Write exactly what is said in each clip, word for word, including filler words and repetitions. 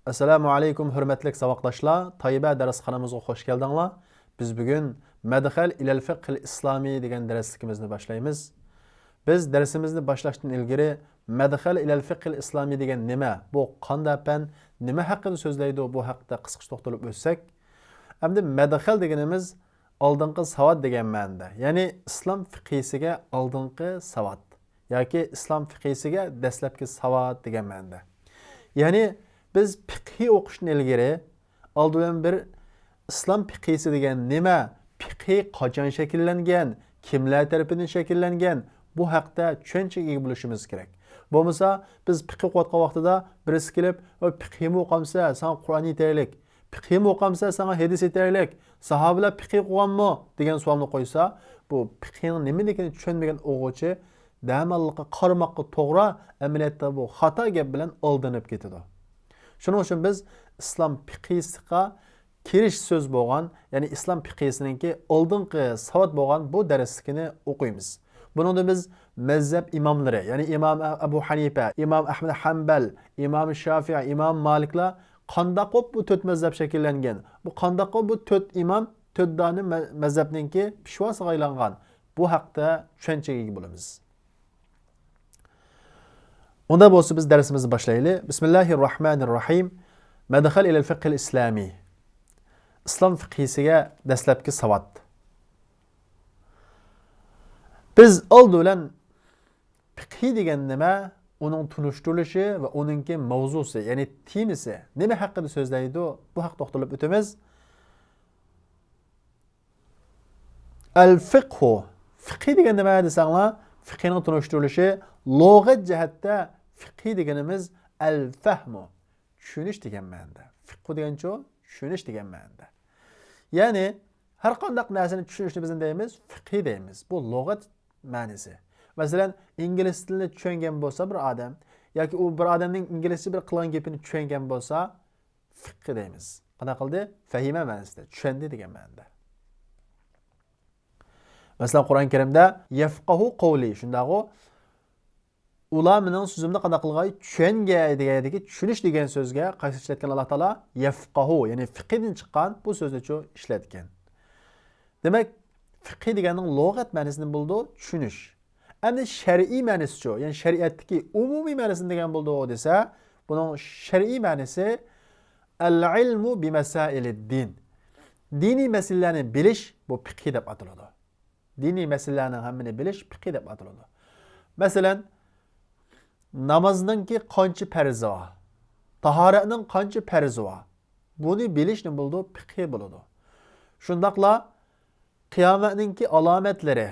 ئەسسالامۇ ئەلەيكۇم، ھۆرمەتلىك ساۋاقداشلار، تايبە دەرسخانىمىزغا خوش كەلدىڭلار. بىز بۈگۈن مەدخەل ئىلەل فىقھىل ئىسلامى دېگەن دەرسلىكىمىزنى باشلايمىز. بىز دەرسىمىزنى باشلاشتىن ئىلگىرى، مەدخەل ئىلەل فىقھىل ئىسلامى دېگەن نېمە؟ بۇ قانداق پەن؟ نېمە ھەققىدە سۆزلەيدۇ؟ بۇ ھەقتە قىسقىچە توختىلىپ ئۆتسەك. ئەمدى مەدخەل دېگىنىمىز ئالدىنقى ساۋات دېگەن مەنىدە، يەنى ئىسلام فىقھىسىگە ئالدىنقى ساۋات ياكى ئىسلام فىقھىسىگە دەسلەپكى ساۋات دېگەن مەنىدە. يەنى بىز پىقھى ئوقۇشتىن ئىلگىرى ئالدى بىلەن بىر ئىسلام پىقھىسى دېگەن نېمە؟ پىقھى قاچان شەكىللەنگەن؟ كىملەر تەرىپىدىن شەكىللەنگەن؟ بۇ ھەقتە چۈشەنچىگە ئىگە بولۇشىمىز كېرەك. بولمىسا، بىز پىقھى ئوقۇۋاتقان ۋاقتىدا بىرسى كېلىپ، «ۋاي، پىقھىمۇ ئوقۇمسەن، ساڭا قۇرئان يېتەرلىك. پىقھىمۇ ئوقۇمسەن، ساڭا ھەدىس يېتەرلىك. ساھابىلەر پىقھى ئوقۇغانمۇ؟» دېگەن سوئالنى قويسا، بۇ پىقھىنىڭ نېمىلىكىنى چۈشەنمىگەن ئوقۇغۇچى دەماللىققا قارىماققا توغرا، ئەمەلىيەتتە بۇ خاتا گەپ بىلەن ئالدىنىپ كېتىدۇ. شۇنىڭ ئۈچۈن بىز ئىسلام پىقھىسىغا كىرىش سۆز بولغان، يەنى ئىسلام پىقھىسىنىڭكى ئالدىنقى ساۋات بولغان بۇ دەرسلىكىنى ئوقۇيمىز. بۇنىڭدا بىز مەزھەپ ئىماملىرى، يەنى ئىمام ئەبۇ ھەنىپە، ئىمام ئەھمەد ھەنبەل، ئىمام شافىئى، ئىمام مالىكلار قانداق بولۇپ بۇ تۆت مەزھەپ شەكىللەنگەن؟ بۇ قانداق بولۇپ بۇ تۆت ئىمام تۆت دانە مە-، مەزھەپنىڭكى پىشۋاسىغا ئايلانغان؟ بۇ ھەقتە چۈشەنچىگە ئىگە بولىمىز. ئۇنداق بولسا بىز دەرسىمىزنى باشلايلى. بىسمىللاھىر راھمانىر راھىم. مەدخەل ئىلەل فىقھىل ئىسلامى. ئىسلام فىقھىسىگە دەسلەپكى ساۋات. بىز ئالدى بىلەن پىقھى دېگەن نېمە، ئۇنىڭ تونۇشتۇرۇلۇشى ۋە ئۇنىڭكى ماۋزۇسى، يەنى تېمىسى، نېمە ھەققىدە سۆزلەيدۇ، بۇ ھەققە توختىلىپ ئۆتىمىز. ئەل فىقھۇ. فىقھى دېگەن نېمە دېسەڭلار، فىقھىنىڭ تونۇشتۇرۇلۇشى، لۇغەت جەھەتتە فىقھى دېگىنىمىز ئەل فەھمۇ، چۈشىنىش دېگەن مەنىدە. فىقھۇ دېگەنچۇ؟ چۈشىنىش دېگەن مەنىدە. يەنى ھەر قانداق نەرسىنى چۈشىنىشنى بىز نېمە دەيمىز؟ فىقھى دەيمىز. بۇ لۇغەت مەنىسى. مەسىلەن، ئىنگلىز تىلىنى چۈشەنگەن بولسا بىر ئادەم، ياكى ئۇ بىر ئادەمنىڭ ئىنگلىزچە بىر قىلغان گېپىنى چۈشەنگەن بولسا، فىقھى دەيمىز. قانداق قىلدى؟ فەھىمە مەنىسىدە، چۈشەندى دېگەن مەنىدە. مەسىلەن، قۇرئان كەرىمدە يەفقەھۇ قەۋلى، شۇنداقغۇ؟ ئۇلار مېنىڭ سۆزۈمنى قانداق قىلغاي؟ چۈشەنگەي دېگەندىكى چۈشىنىش دېگەن سۆزگە قايسى ئىشلەتكەن ئاللا تائالا؟ يەفقەھۇ، يەنى فىقھىدىن چىققان بۇ سۆزنىچۇ ئىشلەتكەن. دېمەك، فىقھى دېگەننىڭ لۇغەت مەنىسى نېمە بولىدۇ؟ چۈشىنىش. ئەمدى شەرئىي مەنىسىچۇ؟ يەنى شەرىئەتتىكى ئومۇمىي مەنىسى نېمە دېگەن بولىدۇ دېسە، بۇنىڭ شەرئىي مەنىسى ئەل ئىلمۇ بىمەسائىلىد دىن. دىنىي مەسىلىلەرنى بىلىش، بۇ پىقھى دەپ ئاتىلىدۇ. دىنىي مەسىلىلەرنىڭ ھەممىنى بىلىش پىقھى دەپ ئاتىلىدۇ. مەسىلەن، نامازنىڭكى قانچە پەرزى بار؟ تاھارەتنىڭ قانچە پەرزى بار؟ بۇنى بىلىش نېمە بولىدۇ؟ پىقھى بولىدۇ. شۇنداقلا قىيامەتنىڭكى ئالامەتلىرى،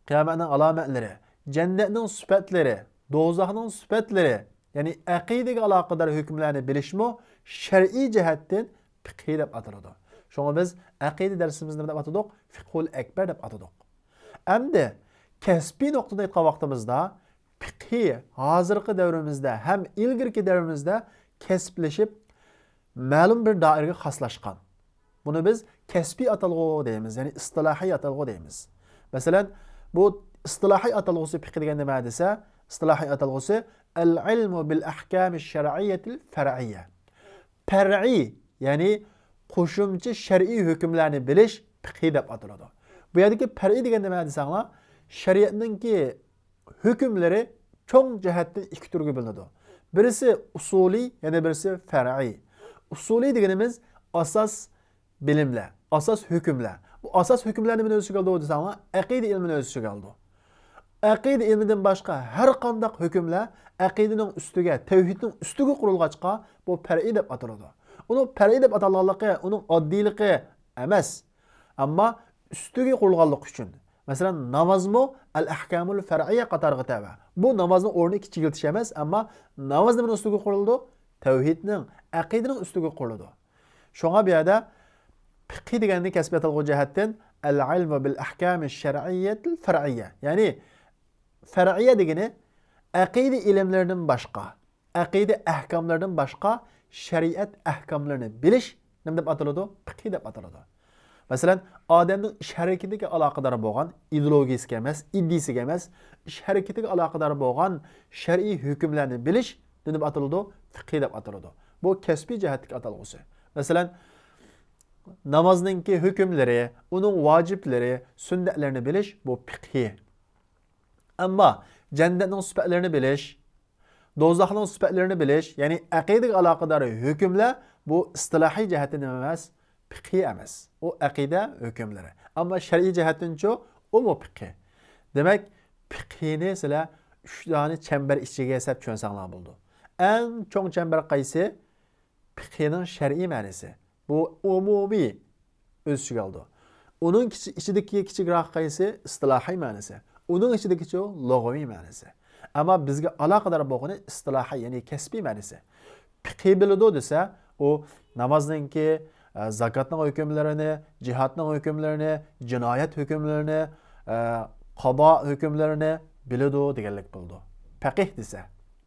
قىيامەتنىڭ ئالامەتلىرى، جەننەتنىڭ سۈپەتلىرى، دوزاخنىڭ سۈپەتلىرى، يەنى ئەقىدىگە ئالاقىدار ھۆكۈملەرنى بىلىشمۇ شەرئىي جەھەتتىن پىقھى دەپ ئاتىلىدۇ. شۇڭا بىز ئەقىدە دەرسىمىزنى نېمە دەپ ئاتىدۇق؟ فىقھۇل ئەكبەر دەپ ئاتىدۇق. ئەمدى كەسپىي نۇقتىدىن ئېيتقان ۋاقتىمىزدا، پىقھى ھازىرقى دەۋرىمىزدە ھەم ئىلگىرىكى دەۋرىمىزدە كەسىپلىشىپ، مەلۇم بىر دائىرىگە خاسلاشقان. بۇنى بىز كەسپىي ئاتالغۇ دەيمىز، يەنى ئىستىلاھىي ئاتالغۇ دەيمىز. مەسىلەن، بۇ ئىستىلاھىي ئاتالغۇسى پىقھى دېگەن نېمە دېسە، ئىستىلاھىي ئاتالغۇسى ئەل ئىلمۇ بىل ئەھكامى شەرئىيەتىل فەرئىيە. پەرئىي، يەنى قوشۇمچە شەرئىي ھۆكۈملەرنى بىلىش پىقھى دەپ ئاتىلىدۇ. بۇ يەردىكى پەرئىي دېگەن نېمە دېسەڭلار، شەرىئەتنىڭكى ھۆكۈملىرى چوڭ جەھەتتىن ئىككى تۈرگە بۆلۈنىدۇ. بىرسى ئۇسۇلىي، يەنە بىرسى فەرئىي. ئۇسۇلىي دېگىنىمىز ئاساس بىلىملەر، ئاساس ھۆكۈملەر. بۇ ئاساس ھۆكۈملەر نېمىنى ئۆز ئىچىگە ئالىدۇ دېسەڭلار، ئەقىدە ئىلمىنى ئۆز ئىچىگە ئالىدۇ. ئەقىدە ئىلمىدىن باشقا ھەر قانداق ھۆكۈملەر ئەقىدىنىڭ ئۈستىگە، تەۋھىدنىڭ ئۈستىگە قۇرۇلغاچقا، بۇ پەرئىي دەپ ئاتىلىدۇ. ئۇنىڭ پەرئىي دەپ ئاتالغانلىقى ئۇنىڭ ئاددىيلىقى ئەمەس، ئەمما ئۈستىگە قۇرۇلغانلىقى ئۈچۈن. مەسىلەن، نامازمۇ ئەل ئەھكامۇل فەرئىيە قاتارىغا تەۋە. بۇ نامازنىڭ ئورنى كىچىكلىتىش ئەمەس، ئەمما ناماز نېمىنىڭ ئۈستىگە قۇرۇلىدۇ؟ تەۋھىدنىڭ، ئەقىدىنىڭ ئۈستىگە قۇرۇلىدۇ. شۇڭا بۇ يەردە پىقھى دېگەننى كەسپىي ئاتالغۇ جەھەتتىن ئەل ئىلمۇ بىل ئەھكامى شەرئىيەتىل فەرئىيە. يەنى فەرئىيە دېگىنى ئەقىدە ئىلىملىرىدىن باشقا، ئەقىدە ئەھكاملىرىدىن باشقا شەرىئەت ئەھكاملىرىنى بىلىش نېمە دەپ ئاتىلىدۇ؟ پىقھى دەپ ئاتىلىدۇ. مەسىلەن، ئادەمنىڭ ئىش ھەرىكىتىگە ئالاقىدار بولغان، ئىدېئولوگىيىسىگە ئەمەس، ئىدىيىسىگە ئەمەس، ئىش ھەرىكىتىگە ئالاقىدار بولغان شەرئىي ھۆكۈملەرنى بىلىش نېمە دەپ ئاتىلىدۇ؟ پىقھى دەپ ئاتىلىدۇ. بۇ كەسپىي جەھەتتىكى ئاتالغۇسى. مەسىلەن، نامازنىڭكى ھۆكۈملىرى، ئۇنىڭ ۋاجىپلىرى، سۈننەتلىرىنى بىلىش، بۇ پىقھىي. ئەمما جەننەتنىڭ سۈپەتلىرىنى بىلىش، دوزاخنىڭ سۈپەتلىرىنى بىلىش، يەنى ئەقىدىگە ئالاقىدار ھۆكۈملەر، بۇ ئىستىلاھىي جەھەتتىن ئەمەس، پىقھىي ئەمەس. ئۇ ئەقىدە ھۆكۈملىرى. ئەمما شەرئىي جەھەتتىنچۇ، ئۇمۇ پىقھىي. دېمەك، پىقھىينى سىلەر ئۈچ دانە چەمبەر ئىچىگە ياساپ چۈشەنسەڭلار بولىدۇ. ئەڭ چوڭ چەمبەر قايسى؟ پىقھىنىڭ شەرئىي مەنىسى. بۇ ئومۇمىي ئۆز ئىچىگە ئالىدۇ. ئۇنىڭ كىچى-، ئىچىدىكى كىچىكرەك قايسى؟ ئىستىلاھىي مەنىسى. ئۇنىڭ ئىچىدىكىچۇ؟ لۇغىۋىي مەنىسى. ئەمما بىزگە ئالاقىدار بولغىنى ئىستىلاھىي، يەنى كەسپىي مەنىسى. پىقھىي بىلىدۇ دېسە، ئۇ نامازنىڭكى، ئە، زاكاتنىڭ ھۆكۈملىرىنى، جىھادنىڭ ھۆكۈملىرىنى، جىنايەت ھۆكۈملىرىنى، ئە، قازا ھۆكۈملىرىنى بىلىدۇ دېگەنلىك بولىدۇ. پەقىھ دېسە،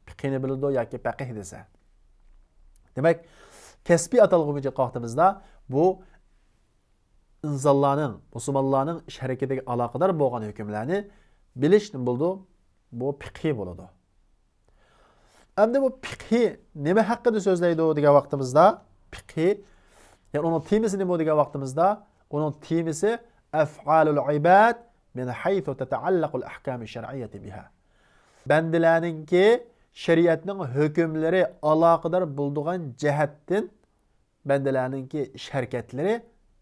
پىقھىنى بىلىدۇ ياكى پەقىھ دېسە. دېمەك، كەسپىي ئاتالغۇ بويىچە ۋاقتىمىزدا بۇ ئىنسانلارنىڭ، مۇسۇلمانلارنىڭ ئىش ھەرىكىتىگە ئالاقىدار بولغان ھۆكۈملەرنى بىلىش نېمە بولىدۇ؟ بۇ پىقھىي بولىدۇ. ئەمدى بۇ پىقھىي نېمە ھەققىدە سۆزلەيدۇ دېگەن ۋاقتىمىزدا، پىقھىي، يەنى ئۇنىڭ تېمىسى نېمە دېگەن ۋاقتىمىزدا، ئۇنىڭ تېمىسى أفعال العباد من حيث تتعلق الأحكام الشرعية بها. بەندىلەرنىڭكى شەرىئەتنىڭ ھۆكۈملىرى ئالاقىدار بولىدىغان جەھەتتىن بەندىلەرنىڭكى ئىش ھەرىكەتلىرى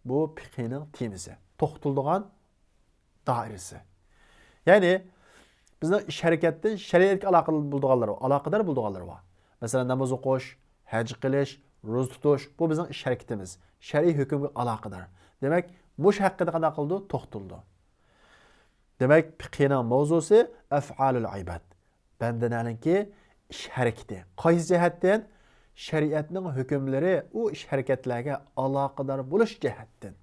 بۇ پىقھىنىڭ تېمىسى، توختىلىدىغان دائىرىسى. يەنى بىزنىڭ ئىش ھەرىكەتتىن شەرىئەتكە ئالاقىلىق بولىدىغانلىرى، ئالاقىدار بولىدىغانلىرى بار. مەسىلەن، ناماز ئوقۇش، ھەج قىلىش، روزا تۇتۇش، بۇ بىزنىڭ ئىش ھەرىكىتىمىز، شەرئىي ھۆكۈمگە ئالاقىدار. دېمەك، مۇشۇ ھەققىدە قانداق قىلىدۇ؟ توختىلىدۇ. دېمەك، پىقھىنىڭ ماۋزۇسى أفعال العباد. بەندىلەرنىڭكى ئىش ھەرىكىتى. قايسى جەھەتتىن؟ شەرىئەتنىڭ ھۆكۈملىرى ئۇ ئىش ھەرىكەتلەرگە ئالاقىدار بولۇش جەھەتتىن.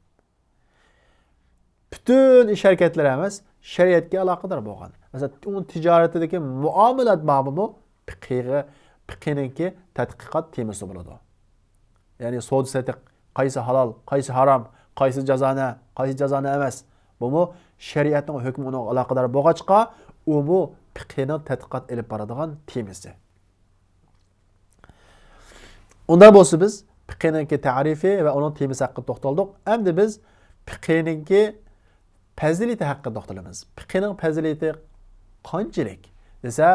پۈتۈن ئىش ھەرىكەتلىرى ئەمەس، شەرىئەتكە ئالاقىدار بولغان. مەسىلەن، ئۇنىڭ تىجارىتىدىكى مۇئامىلات بابىمۇ پىقھىغا، پىقھنىڭكى تەتقىقات تېمىسى بولىدۇ. يەنى سودا سېتىق، قايسى ھالال، قايسى ھارام، قايسى جازانە، قايسى جازانە ئەمەس. بۇمۇ شەرىئەتنىڭ ھۆكمى ئۇنىڭغا ئالاقىدار بولغاچقا، ئۇمۇ پىقھنىڭ تەتقىقات ئېلىپ بارىدىغان تېمىسى. ئۇنداق بولسا بىز پىقھنىڭكى تەرىپى ۋە ئۇنىڭ تېمىسى ھەققىدە توختالدۇق. ئەمدى بىز پىقھنىڭكى پەزىلىتى ھەققىدە توختىلىمىز. پىقھنىڭ پەزىلىتى قانچىلىك دېسە،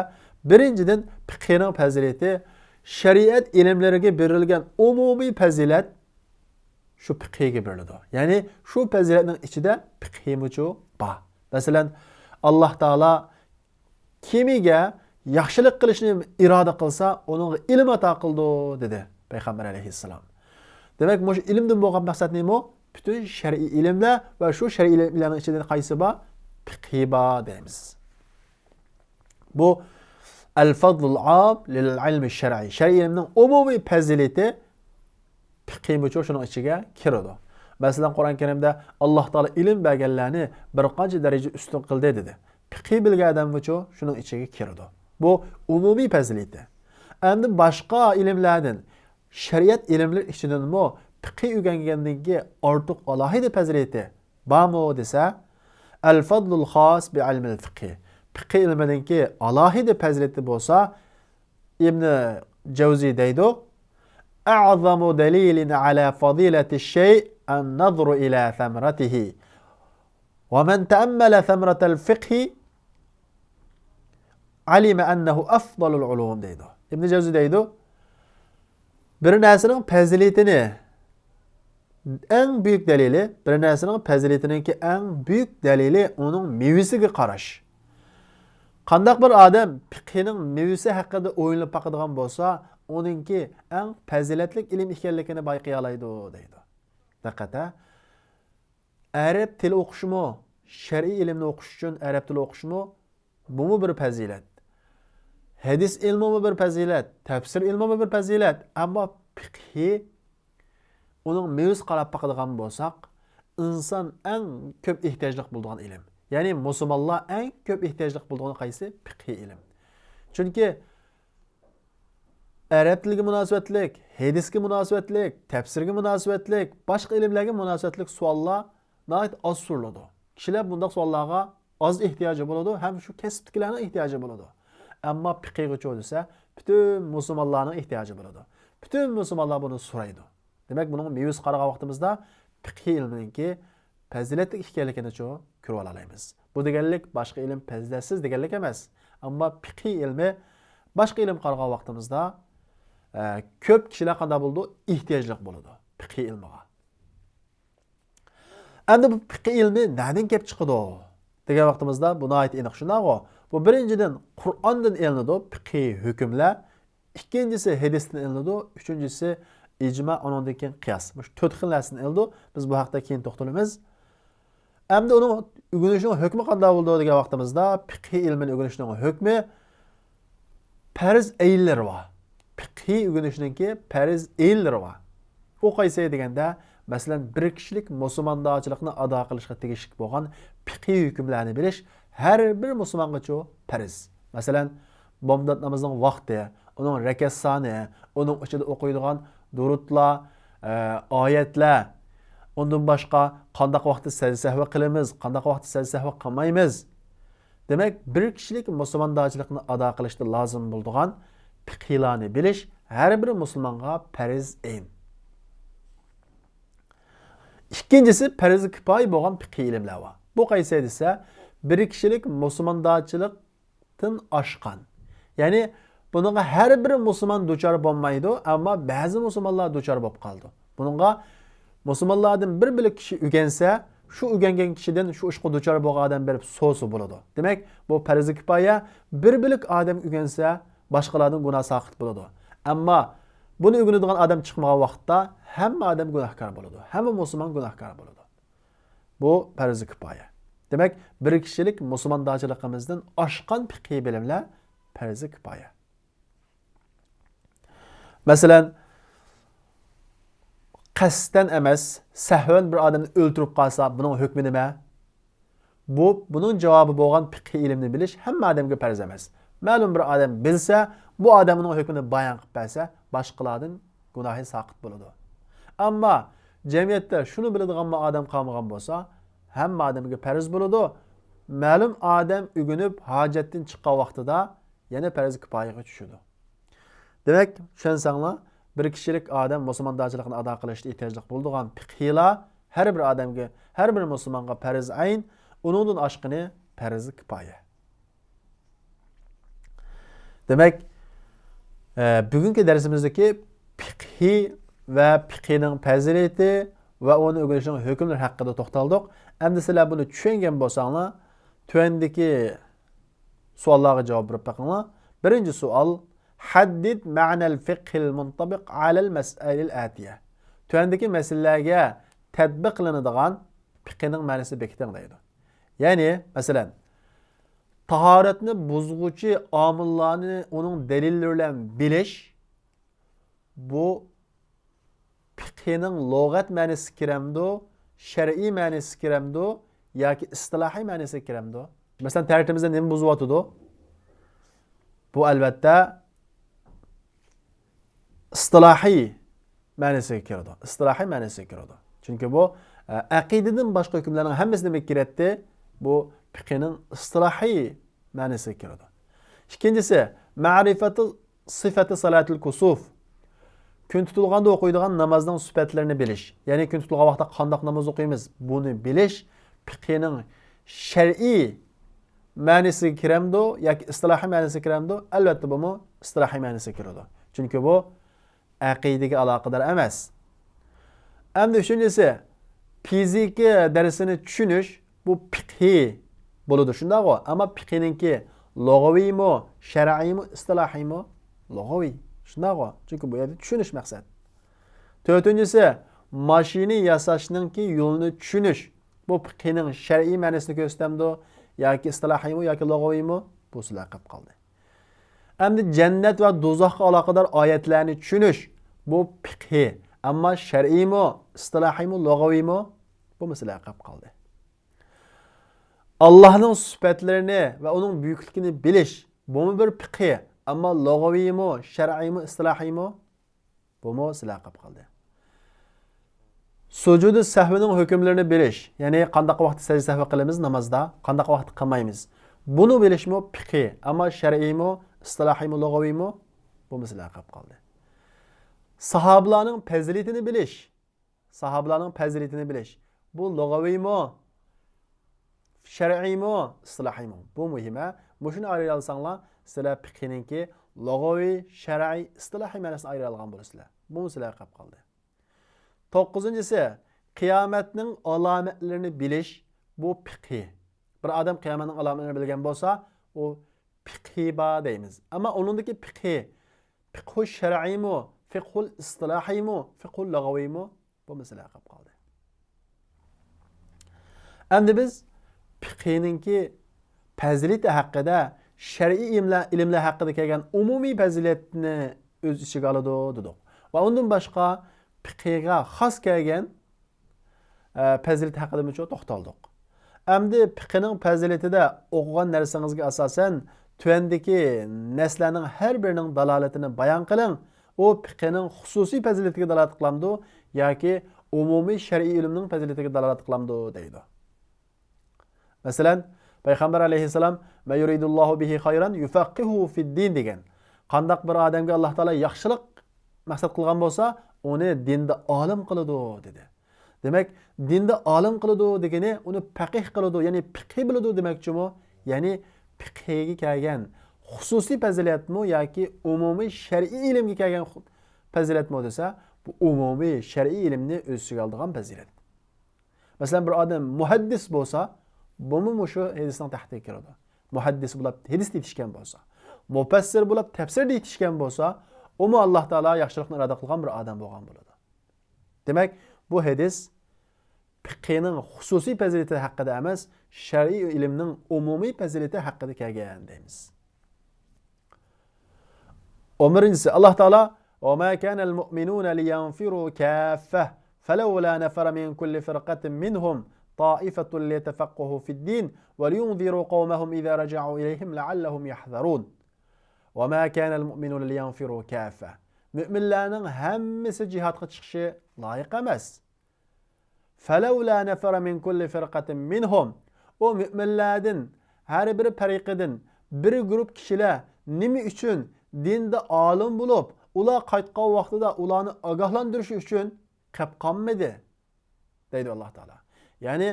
بىرىنچىدىن، پىقھنىڭ پەزىلىتى شەرىئەت ئىلىملىرىگە بېرىلگەن ئومۇمىي پەزىلەت شۇ پىقھىگە بېرىلىدۇ. يەنى شۇ پەزىلەتنىڭ ئىچىدە پىقھىمۇچۇ بار. مەسىلەن، ئاللاھ تائالا كىمگە ياخشىلىق قىلىشنى ئىرادە قىلسا، ئۇنىڭغا ئىلىم ئاتا قىلىدۇ، دېدى پەيغەمبەر ئەلەيھىسسالام. دېمەك، مۇشۇ ئىلىمدىن بولغان مەقسەت نېمە؟ پۈتۈن شەرئىي ئىلىملەر ۋە شۇ شەرئىي ئىلىملەرنىڭ ئىچىدە قايسى بار؟ پىقھى بار دەيمىز. بۇ الفضل العام للعلم الشرعي، شەرئىي ئىلىمنىڭ ئومۇمىي پەزىلىتى پىقھىمۇچۇ شۇنىڭ ئىچىگە كىرىدۇ. مەسىلەن، قۇرئان كەرىمدە ئاللاھ تائالا ئىلىم بەرگەنلەرنى بىر قانچە دەرىجە ئۈستۈن قىلدى دېدى. پىقھى بىلگەن ئادەممۇچۇ شۇنىڭ ئىچىگە كىرىدۇ. بۇ ئومۇمىي پەزىلىتى. ئەمدى باشقا ئىلىملەردىن، شەرىئەت ئىلىملىرى ئىچىدىنمۇ پىقھى ئۆگەنگەندىن كېيىن ئارتۇق ئالاھىدە پەزىلىتى بارمۇ دېسە، الفضل الخاص بعلم الفقه، پىقھى ئىلمىدىنكى ئالاھىدە پەزىلىتى بولسا، ئىبنى جەۋزى دەيدۇ، أعظم دليل على فضيلة الشيء النظر إلى ثمرته، ومن تأمل ثمرة الفقه علم أنه أفضل العلوم دەيدۇ. ئىبنى جەۋزى دەيدۇ، بىر نەرسىنىڭ پەزىلىتىنى ئەڭ بۈيۈك دەلىلى، بىر نەرسىنىڭ پەزىلىتىنىڭكى ئەڭ بۈيۈك دەلىلى ئۇنىڭ مېۋىسىگە قاراش. قانداق بىر ئادەم پىقھىنىڭ مېۋىسى ھەققىدە ئويلىنىپ باقىدىغان بولسا، ئۇنىڭكى ئەڭ پەزىلەتلىك ئىلىم ئىكەنلىكىنى بايقىيالايدۇ دەيدۇ. دىققەت ھە. ئەرەب تىلى ئوقۇشمۇ، شەرئىي ئىلىمنى ئوقۇش ئۈچۈن ئەرەب تىلى ئوقۇشمۇ، بۇمۇ بىر پەزىلەت. ھەدىس ئىلمىمۇ بىر پەزىلەت، تەپسىر ئىلمىمۇ بىر پەزىلەت. ئەمما پىقھى، ئۇنىڭ مېۋىسىگە قاراپ باقىدىغان بولساق، ئىنسان ئەڭ كۆپ ئېھتىياجلىق بولىدىغان ئىلىم. يەنى مۇسۇلمانلار ئەڭ كۆپ ئېھتىياجلىق بولىدىغىنى قايسى؟ پىقھى ئىلىم. چۈنكى ئەرەب تىلىگە مۇناسىۋەتلىك، ھەدىسكە مۇناسىۋەتلىك، تەپسىرگە مۇناسىۋەتلىك، باشقا ئىلىملەرگە مۇناسىۋەتلىك سوئاللار ناھايىتى ئاز سورىلىدۇ. كىشىلەر بۇنداق سوئاللارغا ئاز ئېھتىياجى بولىدۇ ھەم شۇ كەسىپتىكىلەرنىڭ ئېھتىياجى بولىدۇ. ئەمما پىقھىغىچۇ دېسە، پۈتۈن مۇسۇلمانلارنىڭ ئېھتىياجى بولىدۇ. پۈتۈن مۇسۇلمانلار بۇنى سورايدۇ. دېمەك، بۇنىڭ مېۋىسىگە قارىغان ۋاقتىمىزدا پىقھىي ئىلمىنىڭكى پەزىلەتلىك ئىكەنلىكىنىچۇ كۆرۈۋالالايمىز. بۇ دېگەنلىك باشقا ئىلىم پەزىلەتسىز دېگەنلىك ئەمەس. ئەمما پىقھىي ئىلمى باشقا ئىلىمگە قارىغان ۋاقتىمىزدا، ئە، كۆپ كىشىلەر قانداق بولىدۇ؟ ئېھتىياجلىق بولىدۇ پىقھىي ئىلمىغا. ئەمدى بۇ پىقھىي ئىلمى نەدىن كېلىپ چىقىدۇ دېگەن ۋاقتىمىزدا، بۇ ناھايىتى ئېنىق، شۇنداقغۇ؟ بۇ بىرىنچىدىن قۇرئاندىن ئېلىنىدۇ پىقھىي ھۆكۈملەر، ئىككىنچىسى ھەدىستىن ئېلىنىدۇ، ئۈچىنچىسى ئىجما، ئۇنىڭدىن كېيىن قىياس. مۇشۇ تۆت خىل نەرسىدىن ئېلىنىدۇ. بىز بۇ ھەقتە كېيىن توختىلىمىز. ئەمدى ئۇنىڭ ئۆگىنىشنىڭ ھۆكمى قانداق بولىدۇ دېگەن ۋاقتىمىزدا، پىقھىي ئىلمىنى ئۆگىنىشنىڭ ھۆكمى، پەرز ئەينلىرى بار. پىقھىي ئۆگىنىشنىڭكى پەرز ئەينلىرى بار. ئۇ قايسى دېگەندە، مەسىلەن، بىر كىشىلىك مۇسۇلماندارچىلىقنى ئادا قىلىشقا تېگىشلىك بولغان پىقھىي ھۆكۈملەرنى بىلىش ھەر بىر مۇسۇلمانغىچۇ پەرز. مەسىلەن، بامدات نامىزىنىڭ ۋاقتى، ئۇنىڭ رەكەت سانى، ئۇنىڭ ئىچىدە ئوقۇيدىغان دۇرۇتلار، ئە، ئايەتلەر، ئۇندىن باشقا قانداق ۋاقىتتا سەجدە سەھۋى قىلىمىز، قانداق ۋاقىتتا سەجدە سەھۋى قىلمايمىز. دېمەك، بىر كىشىلىك مۇسۇلماندارچىلىقنى ئادا قىلىشتا لازىم بولىدىغان پىقھىيلارنى بىلىش ھەر بىر مۇسۇلمانغا پەرز ئەين. ئىككىنچىسى، پەرزى كىپايە بولغان پىقھىي ئىلىملەر بار. بۇ قايسى دېسە، بىر كىشىلىك مۇسۇلماندارچىلىقتىن ئاشقان. يەنى بۇنىڭغا ھەر بىر مۇسۇلمان دۇچار بولمايدۇ، ئەمما بەزى مۇسۇلمانلار دۇچار بولۇپ قالىدۇ. بۇنىڭغا مۇسۇلمانلاردىن بىر بۆلەك كىشى ئۆگەنسە، شۇ ئۆگەنگەن كىشىدىن شۇ ئىشقا دۇچار بولغان ئادەم بېرىپ سورىسا بولىدۇ. دېمەك، بۇ پەرزى كىپايە، بىر بۆلەك ئادەم ئۆگەنسە، باشقىلاردىن گۇناھ ساقىت بولىدۇ. ئەمما بۇنى ئۆگىنىدىغان ئادەم چىقمىغان ۋاقىتتا ھەممە ئادەم گۇناھكار بولىدۇ. ھەممە مۇسۇلمان گۇناھكار بولىدۇ. بۇ پەرزى كىپايە. دېمەك، بىر كىشىلىك مۇسۇلماندارچىلىقىمىزدىن ئاشقان پىقھىي بىلىملەر پەرزى كىپايە. مەسىلەن، قەستەن ئەمەس، سەھۋەن بىر ئادەمنى ئۆلتۈرۈپ قالسا، بۇنىڭ ھۆكمى نېمە؟ بۇ، بۇنىڭ جاۋابى بولغان پىقھىي ئىلىمنى بىلىش ھەممە ئادەمگە پەرز ئەمەس. مەلۇم بىر ئادەم بىلسە، بۇ ئادەم ئۇنىڭ ھۆكمىنى بايان قىلىپ بەرسە، باشقىلاردىن گۇناھى ساقىت بولىدۇ. ئەمما جەمئىيەتتە شۇنى بىلىدىغانمۇ ئادەم قالمىغان بولسا، ھەممە ئادەمگە پەرز بولىدۇ. مەلۇم ئادەم ئۆگىنىپ ھاجەتتىن چىققان ۋاقتىدا يەنە پەرزى كىپايىگە چۈشىدۇ. دېمەك، چۈشەنسەڭلار، بىر كىشىلىك ئادەم مۇسۇلماندارچىلىقنى ئادا قىلىشتا ئېھتىياجلىق بولىدىغان پىقھىيلار ھەر بىر ئادەمگە، ھەر بىر مۇسۇلمانغا پەرز ئەين، ئۇنىڭدىن ئاشقىنى پەرزى كىپايە. دېمەك، ئە، بۈگۈنكى دەرسىمىزدىكى پىقھى ۋە پىقھىنىڭ پەزىلىتى ۋە ئۇنى ئۆگىنىشنىڭ ھۆكۈملىرى ھەققىدە توختالدۇق. ئەمدى سىلەر بۇنى چۈشەنگەن بولساڭلار، تۆۋەندىكى سوئاللارغا جاۋاب بېرىپ بېقىڭلار. بىرىنچى سوئال، حدد معنى الفقه المنطبق على المسائل الآتية. تۆۋەندىكى مەسىلىلەرگە تەتبىق قىلىنىدىغان پىقھىنىڭ مەنىسىنى بېكىتىڭ دەيدۇ. يەنى، مەسىلەن، تاھارەتنى بۇزغۇچى ئامىللارنى ئۇنىڭ دەلىللىرى بىلەن بىلىش، بۇ پىقھىنىڭ لۇغەت مەنىسىگە كىرەمدۇ، شەرئىي مەنىسىگە كىرەمدۇ ياكى ئىستىلاھىي مەنىسىگە كىرەمدۇ؟ مەسىلەن، تەرىتىمىزدە نېمە بۇزۇۋاتىدۇ؟ بۇ، ئەلۋەتتە، ئىستىلاھىي مەنىسىگە كىرىدۇ. ئىستىلاھىي مەنىسىگە كىرىدۇ. چۈنكى بۇ، ئە، ئەقىدىدىن باشقا ھۆكۈملەرنىڭ ھەممىسى نېمىگە كىرەتتى؟ بۇ پىقھىنىڭ ئىستىلاھىي مەنىسىگە كىرىدۇ. ئىككىنچىسى، مەرىفەتۇ سىفەتى سالاتىل كۇسۇف. كۈن تۇتۇلغاندا ئوقۇيدىغان نامازنىڭ سۈپەتلىرىنى بىلىش. يەنى كۈن تۇتۇلغان ۋاقىتتا قانداق ناماز ئوقۇيمىز؟ بۇنى بىلىش پىقھىنىڭ شەرئىي مەنىسىگە كىرەمدۇ ياكى ئىستىلاھىي مەنىسىگە كىرەمدۇ؟ ئەلۋەتتە، بۇمۇ ئىستىلاھىي مەنىسىگە كىرىدۇ. چۈنكى بۇ ئەقىدىگە ئالاقىدار ئەمەس. ئەمدى ئۈچىنچىسى، فىزىكا دەرسىنى چۈشىنىش، بۇ پىقھىي بولىدۇ، شۇنداقغۇ؟ ئەمما پىقھىنىڭكى لۇغىۋىيمۇ، شەرئىيمۇ، ئىستىلاھىيمۇ؟ لۇغىۋىي، شۇنداقغۇ؟ چۈنكى بۇ يەردە چۈشىنىش مەقسەت. تۆتىنچىسى، ماشىنا ياساشنىڭكى يولىنى چۈشىنىش، بۇ پىقھىنىڭ شەرئىي مەنىسىنى كۆرسىتەمدۇ ياكى ئىستىلاھىيمۇ ياكى لۇغىۋىيمۇ؟ بۇ سىلەر قېلىپ قالدى. ئەمدى جەننەت ۋە دوزاخقا ئالاقىدار ئايەتلەرنى چۈشىنىش، بۇ پىقھىي، ئەمما شەرئىيمۇ، ئىستىلاھىيمۇ، لۇغىۋىيمۇ؟ بۇ مەسىلە قېلىپ قالدى. ئاللاھنىڭ سۈپەتلىرىنى ۋە ئۇنىڭ بۈيۈكلۈكىنى بىلىش، بۇمۇ بىر پىقھىي، ئەمما لۇغىۋىيمۇ، شەرئىيمۇ، ئىستىلاھىيمۇ؟ بۇمۇ سىلەر قېلىپ قالدى. سۇجۇدى سەھۋىنىڭ ھۆكۈملىرىنى بىلىش، يەنى قانداق ۋاقىتتا سەجدە سەھۋى قىلىمىز نامازدا، قانداق ۋاقىتتا قىلمايمىز. بۇنى بىلىشمۇ پىقھىي، ئەمما شەرئىيمۇ، ئىستىلاھىيمۇ، لۇغىۋىيمۇ؟ بۇ مەسىلە قېلىپ قالدى. ساھابىلارنىڭ پەزىلىتىنى بىلىش. ساھابىلارنىڭ پەزىلىتىنى بىلىش. بۇ لۇغەۋىيمۇ، شەرئىيمۇ، ئىستىلاھىيمۇ؟ بۇ مۇھىم، ھە؟ مۇشۇنى ئايرىيالساڭلار، سىلەر پىقھىنىڭكى لۇغەۋىي، شەرئىي، ئىستىلاھىي مەنىسىنى ئايرىيالىغان بولىسىلەر. بۇمۇ سىلەرگە قېلىپ قالدى. توققۇزىنچىسى، قىيامەتنىڭ ئالامەتلىرىنى بىلىش، بۇ پىقھى. بىر ئادەم قىيامەتنىڭ ئالامەتلىرىنى بىلگەن بولسا، ئۇ پىقھى بار دەيمىز. ئەمما ئۇنىڭدىكى پىقھى، پىقھۇ شەرئىيمۇ، پىقھۇل ئىستىلاھىيمۇ، پىقھۇل لۇغەۋىيمۇ؟ بۇ مەسىلە قېلىپ قالدى. ئەمدى بىز پىقھىنىڭكى پەزىلىتى ھەققىدە، شەرئىي ئىلىملەر، ئىلىملەر ھەققىدە كەلگەن ئومۇمىي پەزىلەتنى ئۆز ئىچىگە ئالىدۇ دېدۇق. ۋە ئۇندىن باشقا پىقھىغا خاس كەلگەن، ئە، پەزىلىتى ھەققىدىمۇ توختالدۇق. ئەمدى پىقھىنىڭ پەزىلىتىدە ئوقۇغان نەرسىڭىزگە ئاساسەن، تۆۋەندىكى نەسلەرنىڭ ھەر بىرىنىڭ دالالىتىنى بايان قىلىڭ. ئۇ پىقھىنىڭ خۇسۇسىي پەزىلىتىگە دالالەت قىلامدۇ ياكى ئومۇمىي شەرئىي ئىلىمنىڭ پەزىلىتىگە دالالەت قىلامدۇ دەيدۇ. مەسىلەن، پەيغەمبەر ئەلەيھىسسالام، مەن يۇرىدۇللاھۇ بىھى خەيرەن يۇفەققىھۇ فىددىن دېگەن. قانداق بىر ئادەمگە ئاللاھ تائالا ياخشىلىق مەقسەت قىلغان بولسا، ئۇنى دىندا ئالىم قىلىدۇ، دېدى. دېمەك، دىندا ئالىم قىلىدۇ دېگىنى ئۇنى پەقىھ قىلىدۇ، يەنى پىقھى بىلىدۇ دېمەكچىمۇ؟ يەنى پىقھىگە كەلگەن خۇسۇسىي پەزىلەتمۇ ياكى ئومۇمىي شەرئىي ئىلىمگە كەلگەن خۇ-، پەزىلەتمۇ دېسە، بۇ ئومۇمىي شەرئىي ئىلىمنى ئۆز ئىچىگە ئالىدىغان پەزىلەت. مەسىلەن، بىر ئادەم مۇھەددىس بولسا، بۇمۇ مۇشۇ ھەدىسنىڭ تەھتىگە كىرىدۇ. مۇھەددىس بولۇپ ھەدىسنى يېتىشكەن بولسا، مۇپەسسىر بولۇپ تەپسىرنى يېتىشكەن بولسا، ئۇمۇ ئاللاھ تائالا ياخشىلىقنى ئىرادە قىلغان بىر ئادەم بولغان بولىدۇ. دېمەك، بۇ ھەدىس پىقھىنىڭ خۇسۇسىي پەزىلىتى ھەققىدە ئەمەس، شەرئىي ئىلىمنىڭ ئومۇمىي پەزىلىتى ھەققىدە كەلگەن دەيمىز. ئون بىرىنچىسى، ئاللاھ تائالا، وما كان المؤمنون لينفروا كافة فلولا نفر من كل فرقة منهم طائفة ليتفقهوا في الدين ولينذروا قومهم إذا رجعوا إليهم لعلهم يحذرون. وما كان المؤمنون لينفروا كافة. مۆمىنلەرنىڭ ھەممىسى جىھادقا چىقىشى لايىق ئەمەس. فلولا نفر من كل فرقة منهم. ئۇ مۆمىنلەردىن ھەر بىر پەرىقىدىن بىر گۇرۇپ كىشىلەر نېمە ئۈچۈن دىندا ئالىم بولۇپ، ئۇلار قايتقان ۋاقتىدا ئۇلارنى ئاگاھلاندۇرۇش ئۈچۈن قېلىپ قالمىدى؟ دەيدۇ ئاللاھ تائالا. يەنى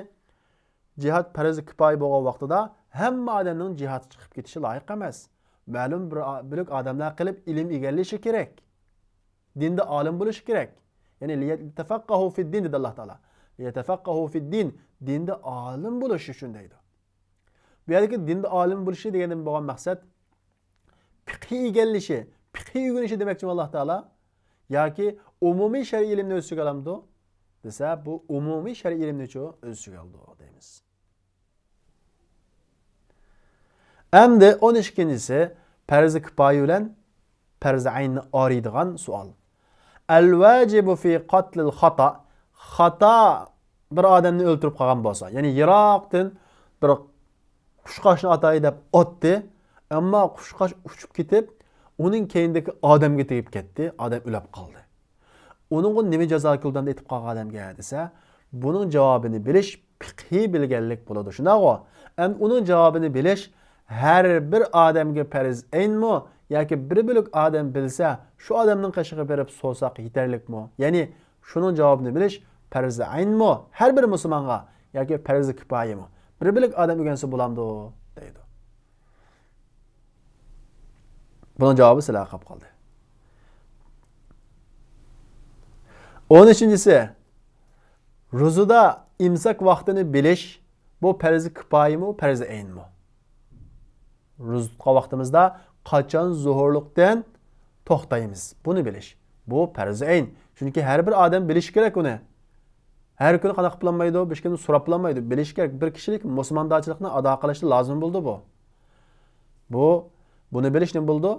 جىھاد پەرز كىپايە بولغان ۋاقتىدا ھەممە ئادەمنىڭ جىھادقا چىقىپ كېتىشى لايىق ئەمەس. مەلۇم بىر ئا-، بۆلەك ئادەملەر قېلىپ ئىلىم ئىگىلىشى كېرەك. دىندا ئالىم بولۇشى كېرەك. يەنى لىيەتەفەققەھۇ فىددىن دېدى ئاللاھ تائالا. لىيەتەفەققەھۇ فىددىن، دىندا ئالىم بولۇش ئۈچۈن دەيدۇ. بۇ يەردىكى دىندا ئالىم بولۇشى دېگەندىن بولغان مەقسەت پىقھى ئىگىلىشى، پىقھى ئۆگىنىشى دېمەكچىمۇ ئاللاھ تائالا؟ ياكى ئومۇمىي شەرئىي ئىلىمنى ئۆز ئىچىگە ئالامدۇ دېسە، بۇ ئومۇمىي شەرئىي ئىلىمنىچۇ ئۆز ئىچىگە ئالىدۇ دەيمىز. ئەمدى ئون ئىككىنچىسى، پەرزى كىپايە بىلەن پەرزى ئەيننى ئايرىيدىغان سوئال. الواجب في قتل الخطأ. خاتا بىر ئادەمنى ئۆلتۈرۈپ قالغان بولسا، يەنى يىراقتىن بىر قۇشقاچنى ئاتاي دەپ ئاتتى، ئەمما قۇشقاچ ئۇچۇپ كېتىپ، ئۇنىڭ كەينىدىكى ئادەمگە تېگىپ كەتتى، ئادەم ئۆلۈپ قالدى. ئۇنىڭغا نېمە جازا كېلىدۇ ئەمدى ئېتىپ قالغان ئادەمگە دېسە، بۇنىڭ جاۋابىنى بىلىش پىقھىي بىلگەنلىك بولىدۇ، شۇنداقغۇ؟ ئەمدى ئۇنىڭ جاۋابىنى بىلىش ھەر بىر ئادەمگە پەرز ئەينمۇ ياكى بىر بۆلەك ئادەم بىلسە، شۇ ئادەمنىڭ قېشىغا بېرىپ سورىساق يېتەرلىكمۇ؟ يەنى شۇنىڭ جاۋابىنى بىلىش پەرز ئەينمۇ ھەر بىر مۇسۇلمانغا ياكى پەرز كىپايىمۇ؟ بىر بۆلەك ئادەم ئۆگەنسە بولامدۇ؟ دەيدۇ. بۇنىڭ جاۋابى سىلەرگە قاپ قالدى. ئون ئۈچىنچىسى، روزىدا ئىمساك ۋاقتىنى بىلىش، بۇ پەرزى كىپايىمۇ، پەرزى ئەينمۇ؟ روزا تۇتقان ۋاقتىمىزدا قاچان زوھۇرلۇقتىن توختايمىز، بۇنى بىلىش. بۇ پەرزى ئەين. چۈنكى ھەر بىر ئادەم بىلىشى كېرەك ئۇنى. ھەر كۈنى قانداق قىلالمايدۇ، بىر كىمدىن سوراپ بولالمايدۇ. بىلىشى كېرەك، بىر كىشىلىك مۇسۇلماندارچىلىقنى ئادا قىلىشتا لازىم بولىدۇ بۇ. بۇ، بۇنى بىلىش نېمە بولىدۇ؟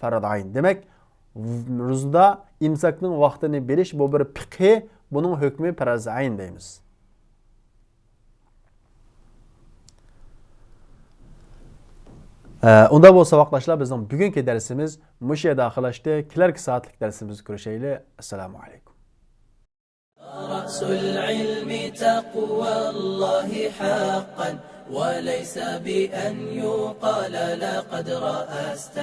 پەرزى ئەين. دېمەك، روزىدا ئىمساكنىڭ ۋاقتىنى بىلىش، بۇ بىر پىقھى، بۇنىڭ ھۆكمى پەرزى ئەين دەيمىز. ئە، ئۇنداق بولسا، ساۋاقداشلار، بىزنىڭ بۈگۈنكى دەرسىمىز مۇشۇ يەردە ئاخىرلاشتى. كېلەركى سائەتلىك دەرسىمىزدە كۆرۈشەيلى. ئەسسالامۇ ئەلەيكۇم. رأس العلم تقوى الله حقا، وليس بأن يقال لقد رأست.